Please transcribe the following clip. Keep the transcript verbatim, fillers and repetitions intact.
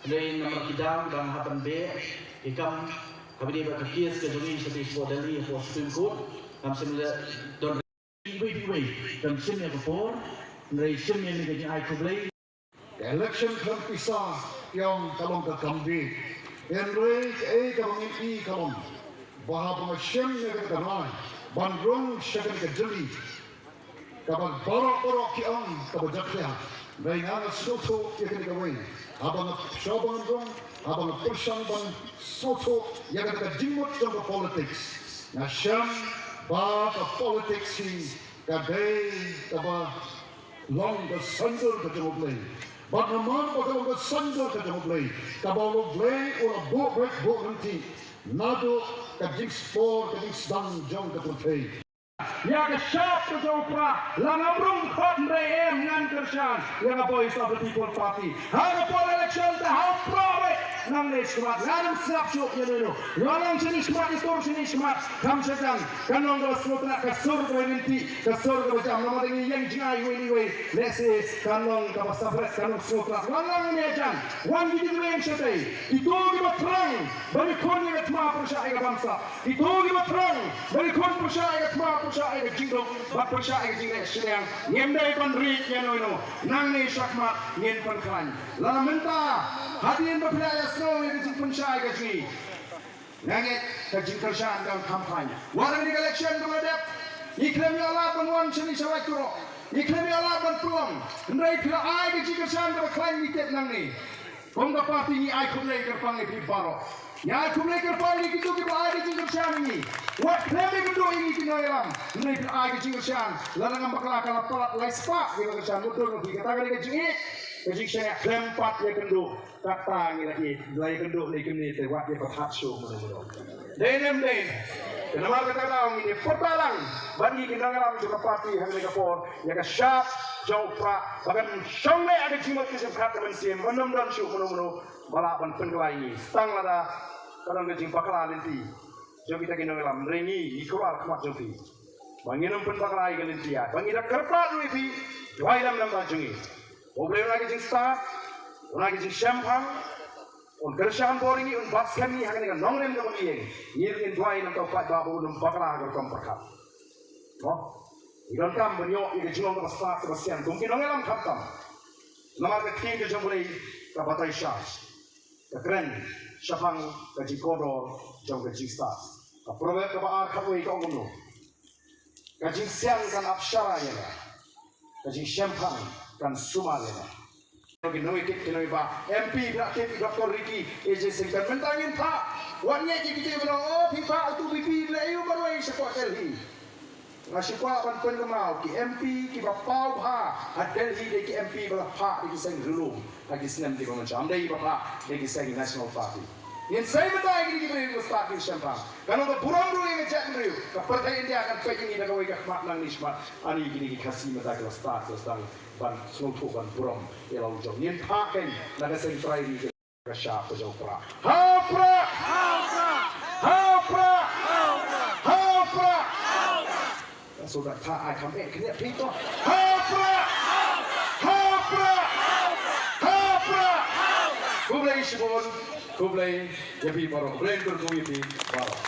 Hynrei namar ki dang dang hap ban beh ki kam haba dei ba ka case ka jong ngi sha dei sha Delhi hapoh Supreme Court. Kam shym la don iwei iwei. Kam shym ïa ka por. Hynrei shim ïa ka jingai khublei. Ka election khlem pisa ïong ka long ka kam bih. Hynrei kaei kaba ngin i ka long ba haba nga shem ïa kata ka rai ban rung sha kane ka jylliew kaba baroh baroh ki ong kaba jakhlia. Hynrei nga nga sngewthuh ïa kane kawei, haba nga shu ban rung, haba nga pyrshang ban sngewthuh ïa kata ka jingmut jong ka politics, nga shem ba ka politics hi ka dei kaba long ka saiñdur ka jong U Blei. Bad namar ba ka long ka saiñdur ka jong U Blei, kaba U Blei u la buh beit buh ryntih naduh ka jingspor ka jingsdang jong ka pyrthei. Ïa ka shap ka jong u Prah la ngam rung khot, hynrei em ngan kyrshan ïa ka Voice of the People Party. Ha ka por election te ha u Prah beit. Nangne shakhmat ngan ym sngap shuh ïa uno uno. Ïa lang shane shakhmat, ïa tur shane shakhmat. Kham sha jan, kan long kaba sngewtynnat, ka sur kaba ryntih, ka sur kaba jam. Namar ngi ïeng jngai iwei iwei, lehse kan long kaba saphriang, kan long sngewtynnat. Wan lang ne jan, wan ki jingïeng shatei. Kito kiba thrang ban ïakhun ïa ka thma pyrshah ïa ka bamsap, kito kiba thrang ban ïakhun pyrshah ïa ka thma, pyrshah ïa ka jingduk bad pyrshah ïa ka jingleh shiliang, ngim dei ban rieh ïa uno uno. Nangne shakhmat ngin pynkhlaiñ. Lada mynta hadien ba phi la ïasngew ïa ka jingpynshai ka jong ngi, nga ngeit ka jingkyrshan kan kham khlaiñ. Wat ha kane ka election kaba la dep, ngi khlem ïoh lad ban wan shane sha Laitumkhrah, ngi khlem ïoh lad ban pynlong. Hynrei phi la ai ka jingkyrshan kaba khlaiñ, ngi tip nangne. Kum ka party ngi ai khublei kyrpang ïa phi baroh. Ngi ai khublei kyrpang ïa kito kiba la ai ka jingkyrshan ïa ngi. Wat khlem ïakynduh ïa ngi ki nongïalam. Hynrei phi la ai ka jingkyrshan. Lada ngam bakla ka la palat lai spah kiba kyrshan. Mutdur ma phi, kata ka dei ka jingïeit, ka jingshaniah. Khlem pat ïakynduh, kata ngi la ïeit. La ïakynduh lei kumne te wat ïa pyrthat shuh mano mano. Dei ne ym dei? Te namar kata ka daw ngin ïa pyrta lang bad ngi ki nongïalam jong ka party ha kane ka por ïa ka shap jong u Prah ba kan shong leh ha ka jingmut ka jingpyrkhat ka mynsiem, ban ym don shuh mano mano ba lah ban pynkylla ïa ngi. Tang lada ka don ka jingbakla lynti jong kita ki nongïalam, hynrei ngi ngi kwah khmat jong phi ba ngin ym pynbakla ïa ka lynti ïa, ba ngi da kyrpad ruh ïa phi, duwai lem lem bad jong ngi. U Blei un ai ka jingstad, un ai ka jingshemphang, un kyrshan bor ïa ngi, un bat skhem ïa ngi ha kane ka nongrim kaba ngi ïeng. Ngi ruh ngin duwai na u paidbah ba un ym bakla ha ka rukom pyrkhat. Mo, ngi donkam ban ïoh ïa ka jinglong kaba stad kaba sian kum ki nongïalam khamtam. Namar ka ktien ka jong U Blei ka batai shai, ka kren shaphang ka jingkordor jong ka jingstad. Ka Proverb kaba ar khatwei ka ong kumno: Ka jingsian kan ap shara ïa nga, ka jingshemphang kan sumar ïa nga. Ki nongïalam, ki nongïalam, M P phi la tip, Doctor Ricky A J Syngkon, mynta ngin phah. Wat ngeit ïa kito kiba ong, oh, phi phah uto u V P, leh aïu marwei shapoh Delhi. Nga shu kwah ban pynkynmaw, ki M P kiba paw bha ha Delhi dei ki M P ba la phah da ki seng riewlum ha ki snem kiba mynshwa, ym dei ba phah da ki seng National Party. Ngin sei mynta ïa kine ki briew kiba stad, ki shemphang. Kan long ka burom ruh ïa ka jaitbynriew. Ka pyrthei India kan peit ïa ngi da kawei ka khmat nangne shakhmat. Ani kine ki Khasi mynta ki la stad, ki la sdang ban sngewthuh, ban burom ïa la u jong. Ngin phah kein na ka seng trai ri ka shap ka jong u Prah. Ha u Prah! Ha u Prah! Ha u Prah! Ka shu da phah ai kham eh kane phi to. Ha u Prah! Ha u Prah! Ha u Prah! Khublei shibun, khublei ïa phi baroh, Blei un kyrkhu ïa phi baroh.